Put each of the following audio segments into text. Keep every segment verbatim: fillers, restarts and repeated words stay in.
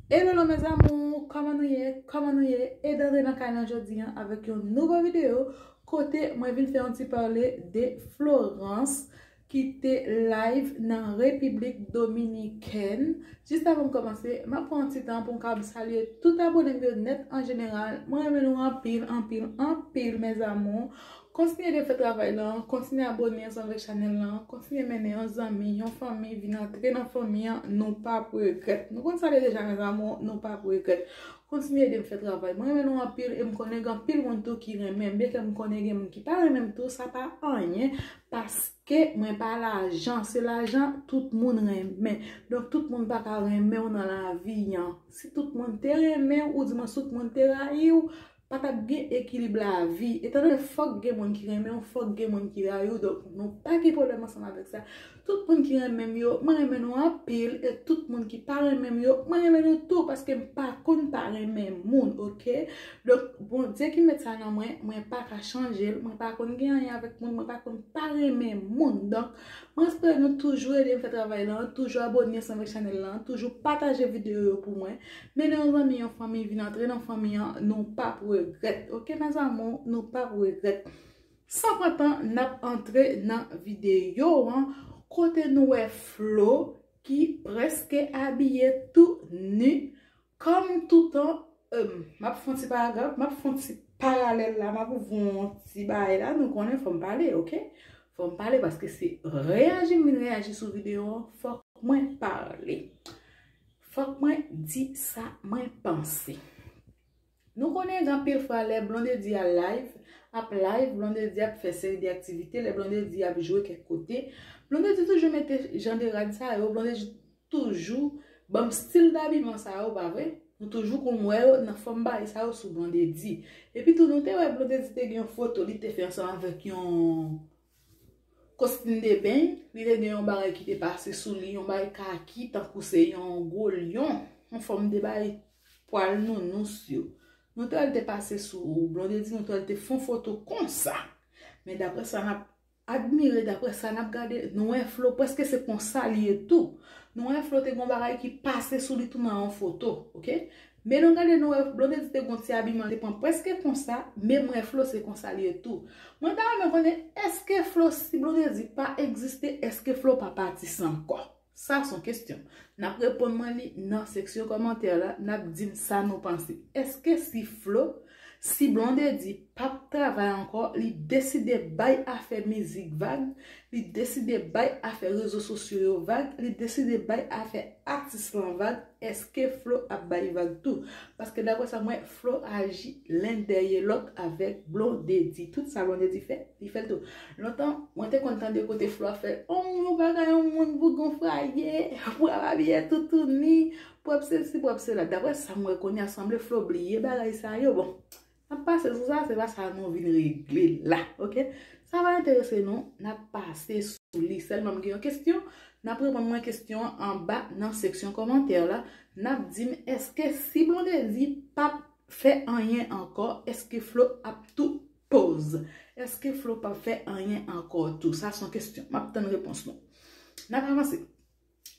Hello, hello mes amours, kòman nou ye? Kòman nou ye? E antre nan kay lan jodi an avèk yon nouvo videyo kote mwen vin fè yon ti pale de Florence ki te live nan Repiblik Dominikèn. Jis avan m kòmanse, m ap pran yon ti tan pou m kab salye tout abone m yo nèt an jeneral. Mwen renmen nou anpil, anpil, anpil mes amours. Kontinye de fè travay lan, kontinye abone ansanm avèk chanèl lan, kontinye mennen yon zanmi, yon fanmi vin antre nan fanmi an, nou p ap regrèt. Nou konn sa l ye deja mes amours, nou p ap regrèt. Kontinye ede m fè travay. Mwen renmen nou anpil e m konnen gen anpil moun tou ki renmen m. Byenke m konnen gen moun ki pa renmen m tou, sa pa anyen, paske mwen pa lajan. Se lajan tout moun renmen. Donk tout moun pa ka renmen w nan lavi an. Si tout moun te renmen w, oudimwen si tout moun te rayi w, pa t ap gen ekilib lavi. Etandone fòk gen moun ki renmen w, fòk gen moun ki rayi w. Donk nou pa gen pwoblèm ansanm avèk sa. Tout moun ki renmen m yo, mwen renmen nou anpil. E tout moun ki pa renmen m yo, mwen renmen nou tou, paske m pa konn pa renmen moun, oke? Donk Bondye ki met sa nan mwen, mwen pa ka chanje l. Mwen pa konn gen anyen avèk moun, mwen pa konn pa renmen moun. Donk mwen espere nou toujou ede m fè travay lan, toujou abone ansanm avèk chanèl lan, toujou pataje videyo yo pou mwen. Mennen yon zanmi, yon fanmi vin antre nan fanmi an, nou p ap regrèt. Oke mes amours, nou p ap regrèt. San pran tan, n ap antre nan videyo an kote nou wè Flo ki prèske abiye tou ni. Kòm toutan, m ap fè yon ti paragraf, m ap fè yon ti paralèl la, m ap ouvri yon ti bagay la, nou konnen fò m pale, oke? Fò m pale paske se reyaji m vin reyaji sou videyo an, fòk mwen pale. Fòk mwen di sa mwen panse. Nou konnen gen anpil fwa lè Blondedy ap live, ap live, Blondedy ap fè seri de aktivite, lè Blondedy ap jwe kèk kote, Blondedy toujou mete jan de rad sa yo, Blondedy toujou ban m stil dabiman sa yo, pa vre? Nou toujou konn wè yo nan fòm bagay sa yo sou Blondedy. Epi tou nou te wè Blondedy te gen yon foto li te fè ansanm avèk yon kostim de beny, li te gen yon bagay ki te pase sou li, yon bagay kaki, tankou se yon gwo lyon, yon fòm de bagay pwal nounous yo. Nou te wè l te pase sou Blondedy, nou te wè l te fè yon foto konsa. Men daprè sa n ap admire, daprè sa n ap gade, nou wè Flo prèske se konsa li ye tou. Nou wè Flo te gen yon bagay ki pase sou li tou nan yon foto, oke? Men nou gade, nou wè Blondedy te gen yon ti abiman, te pran prèske konsa, men mwen Flo se konsa li ye tou. Mwen ta renmen konnen, èske Flo, si Blondedy pa egziste, èske Flo pa pati san kò? Sa se yon kesyon. N ap reponn mwen li nan seksyon kòmantè la, n ap di m sa nou panse. Èske si Flo, si Blondedy p ap travay ankò, li deside bay afè mizik vag, li deside bay afè rezo sosyo yo vag, li deside bay afè atis lan vag, èske Flo ap bay vag tou? Paske daprè sa m wè, Flo aji len dèyè lòt avèk Blondedy. Tout sa Blondedy fè, li fè l tou. Lontan, mwen te konn tande kote Flo ap fè, on yon bagay, yon moun bougon fraye, pou ap abiye toutouni, pou ap sesi, pou ap sela. Daprè sa m wè kounye a, sanble Flo bliye bagay sa yo. Bon, n ap pase sou sa, se pa sa nou vin regle la, oke? Sa pa enterese nou, n ap pase sou li. Sèlman m gen yon kesyon, n ap reponn mwen kesyon an anba nan seksyon kòmantè la. N ap di m, èske si Blondedy p ap fè anyen ankò, èske Flo ap tou poz? Èske Flo p ap fè anyen ankò tou? Sa se yon kesyon. M ap tann repons nou. N ap avanse.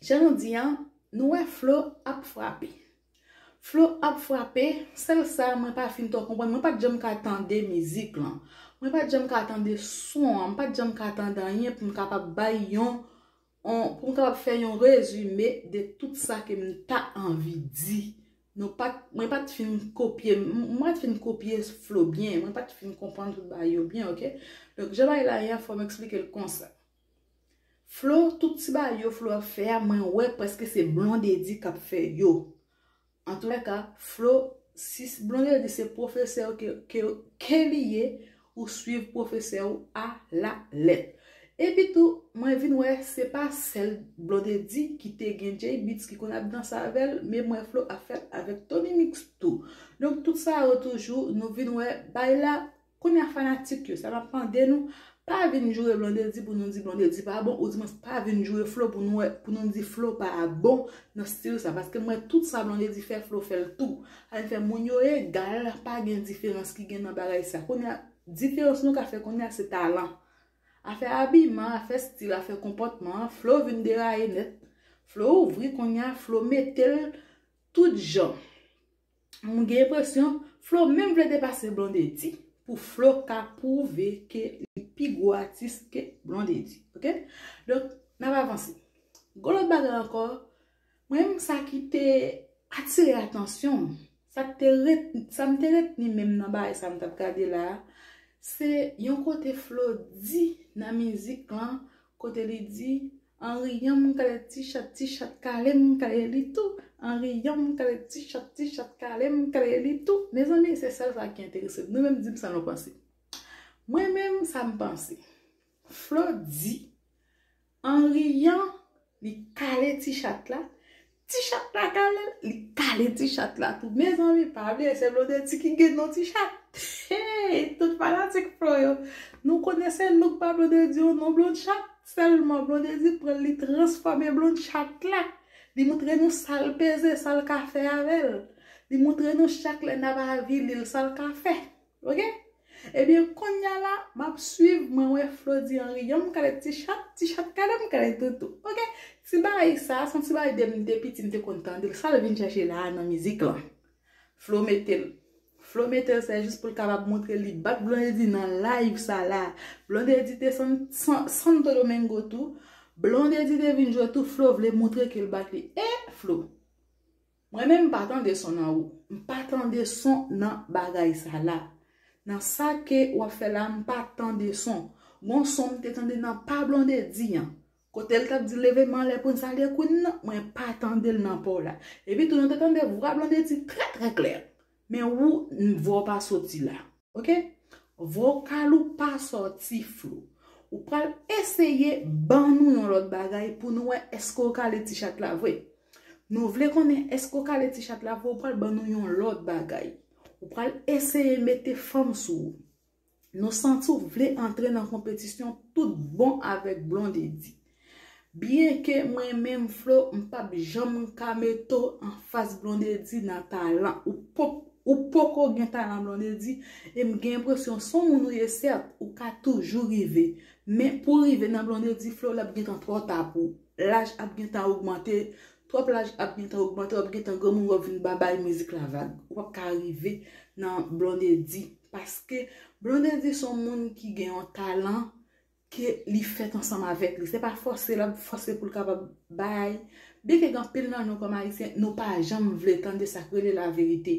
Jan nou di an, nou wè Flo ap frape. Flo ap frape, sèl sa mwen pa fin twò konprann, mwen pa t janm ka tande mizik lan. Mwen pa t janm ka tande son an, mwen pa t janm ka tande anyen pou m kapab bay yon, yon, pou m kapab fè yon rezime de tout sa ke m ta anvi di. Nou pa t, mwen pa t fin kopye, m, mwen pa t fin kopye Flo byen, mwen pa t fin konprann tout bagay yo byen, oke? Donk, jan bagay la ye a, fò m eksplike l konsa. Flo, tout ti bagay yo Flo ap fè a, mwen wè prèske se Blondedy k ap fè yo. Antoulèka, Flo, si Blondedy se pwofesè ke, ke, ke li ye, ou swiv pwofesè w a la lèt. Epi tou, mwen vin wè se pa sèl Blondedy ki te gen Jay Beatz ki konn ap danse avè l, men mwen Flo ap fè l avèk Tony Mix tou. Donk tout sa yo toujou, nou vin wè bay la, kounye a fanatik yo, sa m ap mande nou, pa vin joure Blondedy pou nou di Blondedy pa bon, oudimwens pa vin joure Flo pou nou wè, pou nou di Flo pa bon nan stil sa, paske m wè tout sa Blondedy fè, Flo fè l tou. Sa vin fè moun yo egal, pa gen diferans ki gen nan bagay sa. Kounye a, diferans nou ka fè kounye a se talan. Afè abiman, afè stil, afè konpòtman, Flo vin deraye nèt. Flo ouvri kounye a, Flo mete l tout jan. M gen enpresyon Flo menm vle depase Blondedy pou Flo ka pwouve ke li pi gwo atis ke Blondedy. Ok? Donk, n ap avanse. Gon lòt bagay ankò, mwen menm sa ki te atire atansyon m, sa k te ret, sa m te retni menm nan bagay sa m t ap gade la a, se yon kote Flo di nan mizik lan, kote li di, an riyan m kale ti chat, ti chat kale m kale li tou, an riyan m kale ti chat, ti chat kale m kale li tou. Mezanmi, se sèl sa ki enterese m. Nou menm, di m sa nou panse. Mwen menm, sa m panse. Flo di, an riyan, li kale ti chat la. Ti chat la kale l, li kale ti chat la tou. Mezanmi, pa bliye, se Blondedy ki gen non ti chat. Hey, tout fanatik Flo yo, nou konnen se look pa Blondedy yon non Blonde Chat. Sèlman Blondedy pran l, li transfòme Blonde Chat la. Li montre nou sa l peze, sa l ka fè avè l. Li montre nou chak lè n ap avili l, sa l ka fè. Ok? Ebyen, kounye a la, m ap swiv, mwen wè Flo di an riyan m kale ti chat, ti chat kale m kale toutou. Ok? Ti bagay sa, se yon ti bagay de m te piti, m te konn tande l. Sa l vin chèche la a nan mizik lan? Flo mete l. Flo mete l, se jis pou l kapab montre li bat Blondedy nan live sa la. Blondedy te San-, San-, Santo Domingo tou. Blondedy te vin jwe tou, Flo vle montre ke l bat li. E Flo. Mwen menm m pa tande son nan ou. M pa tande son nan bagay sa la. Nan sa ke w ap fè la, m pa tande son. Gon son m te tande nan pa Blondedy an. Kote l t ap di leve men anlè pou n salye Queen nan, mwen pa tande l nan pa w la. Epi tou nou te tande vwa Blondedy trè trè klè. Men ou, vwa w pa soti la. Ok? Vokal ou pa sòti Flo. Ou pral eseye ban nou yon lòt bagay pou nou wè èske w kale ti chat la vre. Nou vle konnen èske w kale ti chat la vre, ou pral ban nou yon lòt bagay. Ou pral eseye mete fanm sou ou. Nou santi w vle antre nan konpetisyon tout bon avèk Blondedy. Byenke mwen menm Flo, m p ap janm ka mete w anfas Blondedy nan talan. Ou poko, ou poko gen talan Blondedy, e m gen enpresyon se yon moun ou ye sèt, ou ka toujou rive. Men pou rive nan Blondedy, Flo, l ap gentan twò ta pou ou. Laj ap gentan ogmante, twòp laj ap gentan ogmante, w ap gentan granmoun, w ap vin ba bay mizik la vag. Ou p ap ka rive nan Blondedy. Paske Blondedy se yon moun ki gen yon talan ke li fèt ansanm avèk li. Se pa fòse l ap fòse pou l kapab bay. Byenke gen anpil nan nou kòm Ayisyen, nou pa janm vle tande sa k rele laverite.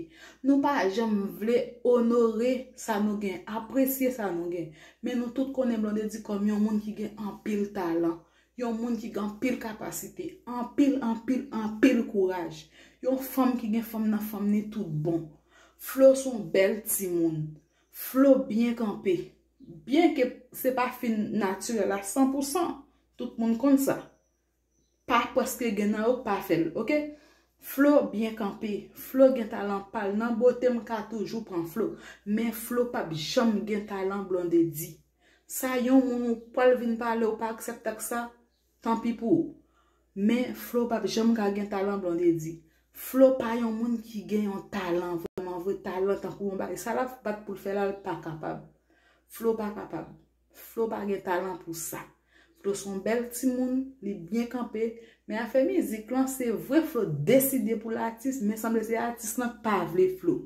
Nou pa janm vle onore sa nou gen, apresye sa nou gen. Men nou tout konnen Blondedy kòm yon moun ki gen anpil talan. Yon moun ki gen anpil kapasite, anpil, anpil, anpil kouraj. Yon fanm ki gen fanm nan fanm ni tout bon. Flo se yon bèl timoun. Flo byen kanpe. Byenke se pa fin natirèl a san pou san, tout moun konn sa. Pa prèske gen nan yo k pa fè l, ok? Flo byen kanpe. Flo gen talan pa l. Nan bote m ka toujou pran Flo. Men Flo p ap janm gen talan Blondedy. Sa yon moun ou pral vin pale ou pa aksepte ak sa, tanpi pou ou. Men Flo p ap janm ka gen talan Blondedy. Flo pa yon moun ki gen yon talan vrèman vre, talan tankou yon bagay. Sa l ap bat pou l fè la, l pa kapab. Flo pa kapab. Flo pa gen talan pou sa. Flo se yon bèl timoun, li byen kanpe. Men afè mizik lan, se vre Flo deside pou l atis, men sanble se atis lan k pa vle Flo.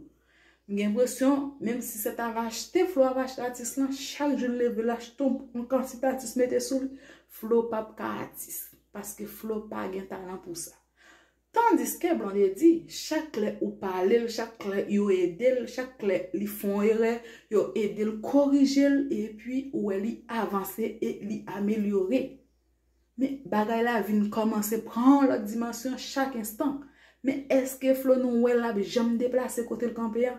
M gen enpresyon, menm si se t ap achte, Flo ap achte atis lan, chak jou l leve, l achte yon, yon kantite atis mete sou li, Flo p ap ka atis. Paske Flo pa gen talan pou sa. Tandiske Blondedy, chak lè ou pale l, chak lè yo ede l, chak lè li fè yon erè, yo ede l korije l, epi ou wè li avanse e li amelyore. Men bagay la vin kòmanse pran yon lòt dimansyon chak enstan. Men èske Flo nou wè l ap janm deplase kote l kanpe a?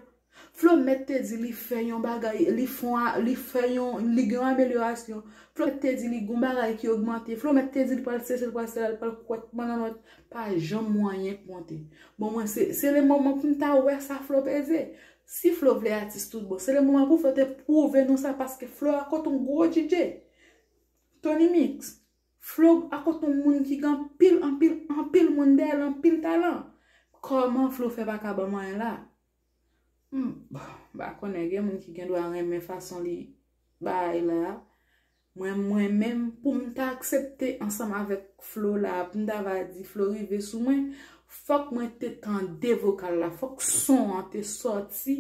Flo mèt te di li fè yon bagay, li fè yon, li fè yon, li gen yon amelyorasyon. Flo mèt te di li gon bagay ki ogmante. Flo mèt te di li pral sesi, li pral sela, li pral kwèt mannanwèt. Pa janm yon anyen k monte. Bon, mwen se, se le moman pou m ta wè sa Flo peze. Si Flo vle atis tout bon, se le moman pou Flo te pwouve nou sa, paske Flo a kot yon gwo D J. Tony Mix. Flo a kot yon moun ki gen anpil, anpil, anpil moun dèyè l, anpil talan. Kòman Flo fè pa ka ban m anyen la? Hmm, bon, m pa konnen, gen moun ki gen dwa renmen fason li bay la. Mwen, mwen menm, pou m ta aksepte ansanm avèk Flo la, pou m ta va di Flo rive sou mwen, Fòk mwen te tande vokal la, fòk son an te sòti,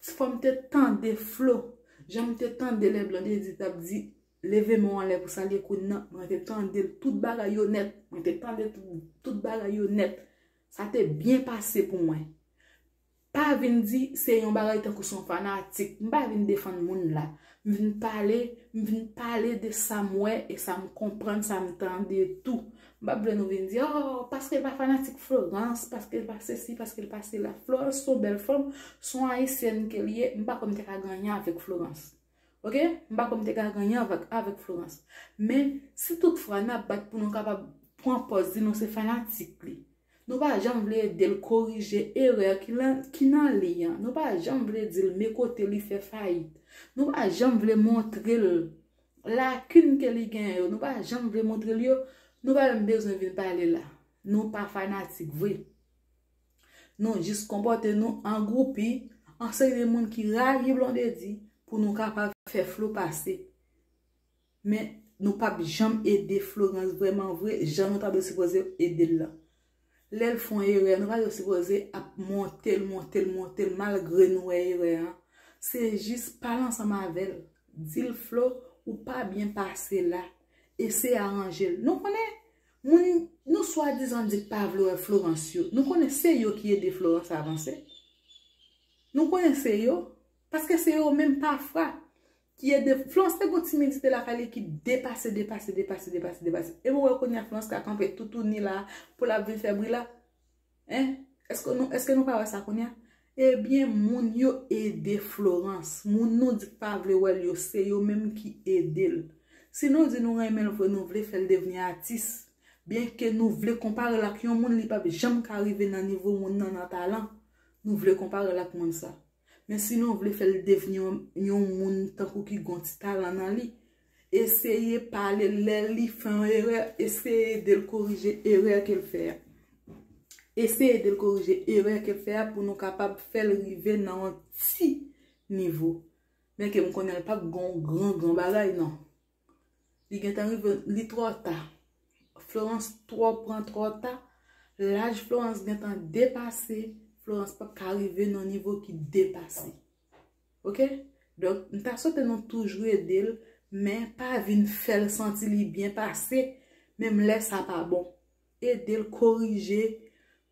fò m te tande Flo. Jan m te tande lè Blondedy t ap di, leve men w anlè pou salye Queen nan, mwen te tande l tout bagay yo nèt, mwen te tande tout, tout bagay yo nèt. Sa te byen pase pou mwen. Pa vin di se yon bagay tankou se yon fanatik. M pa vin defann moun la. M vin pale, m vin pale de sa m wè e sa m konprann, sa m tande tou. M pa vle nou vin di, oh, paske l pa fanatik Florence, paske l pa sesi, paske l pa sela. Florence se yon bèl fanm, se yon ayisyèn ke l ye. M pa kwè m te ka gen anyen avèk Florence. Ok? M pa kwè m te ka gen anyen avèk, avèk Florence. Men, si toutfwa n ap bat pou nou kapab pran pòz di nou se fanatik li, nou pa janm vle ede l korije erè ki lan, ki nan li an. Nou pa janm vle di l men kote li fè fayit. Nou pa janm vle montre l lakin ke li genyen yo. Nou pa janm vle montre l yo. Nou pa menm bezwen vin pale la. Nou pa fanatik vre. Nou jis konpòte nou an gwoupi, an seri de moun ki rayi Blondedy pou nou kapab fè Flo pase. Men nou p ap janm ede Florence vrèman vre, jan nou ta dwe sipoze ede l lan. Lè l fè yon erè, nou pa dwe sipoze ap monte l, monte l, monte l, malgre nou wè erè an. Se jis pale ansanm avè l. Di l, Flo, ou pa byen pase la. Eseye aranje l. Nou konnen, moun nou swadizan di k pa vle wè Florence yo, nou konnen se yo ki ede Florence avanse. Nou konnen se yo, paske se yo menm pafwa ki ede. Florence te gon timidite lakay li ki depase, depase, depase, depase, depase. E pou wè kounye a Florence ka kanpe toutouni la pou l ap vin fè bri la. Hein? Èske nou, èske nou pa wè sa kounye a? Ebyen, moun yo ede Florence. Moun nou di k pa vle wè l yo, se yo menm ki ede l. Si nou di nou renmen l vre, nou vle fè l devni atis. Byenke nou vle konpare l ak yon moun, li p ap janm ka rive nan nivo moun nan nan talan. Nou vle konpare l ak moun sa. Men si nou vle fè l devni yon, yon moun tankou ki gon ti talan nan li, eseye pale l lè li fè yon erè, eseye ede l korije erè ke l fè a. Eseye ede l korije erè ke l fè a pou nou kapab fè l rive nan yon ti nivo. Byenke m konnen l p ap gon gran, gran bagay, non. Li gentan rive, li twò ta. Florence twò pran twò ta. Laj Florence gentan depase. Florence p ap ka rive nan nivo ki depase. Ok? Donk, m ta swete nou toujou ede l, men pa vin fè l santi li byen pase, menm lè sa pa bon. Ede l korije,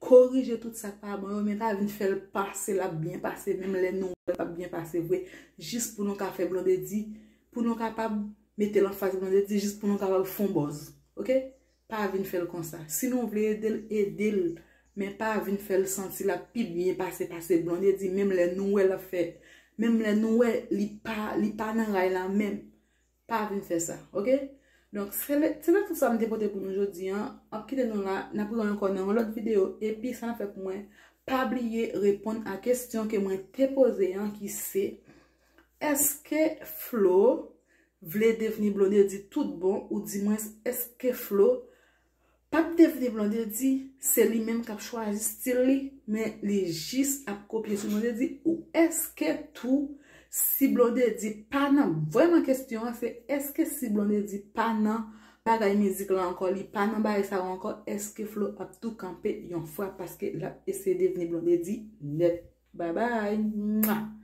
korije tout sa k pa bon yo, men pa vin fè l pase l ap byen pase, menm lè nou wè l p ap byen pase vre, jis pou nou ka fè Blondedy, pou nou kapab mete l anfas Blondedy, jis pou nou kapab fè yon buzz. Ok? Pa vin fè l konsa. Si nou vle ede l, ede l, men pa vin fè l santi l ap pi byen pase, pase Blondedy, menm lè nou wè l ap fè, menm lè nou wè li pa, li pa nan ray la menm. Pa vin fè sa, ok? Donk, se le, se te tout sa m te pote pou nou jodi an. M ap kite nou la, n ap rewè ankò nan yon lòt videyo. Epi, sa n ap fè pou mwen, pa bliye reponn a kesyon ke mwen te poze an, ki se, èske Flo vle devni Blondedy tout bon, ou dimwens, èske Flo p ap devni Blondedy, se li menm k ap chwazi stil li, men li jis ap kopye sou Blondedy, ou èske tou, si Blondedy pa nan, vrèman kesyon an se, èske si Blondedy pa nan bagay mizik la ankò, li pa nan bagay sa yo ankò, èske Flo ap tou kanpe yon frap paske l ap eseye devni Blondedy nèt? Bye bye. Mwa.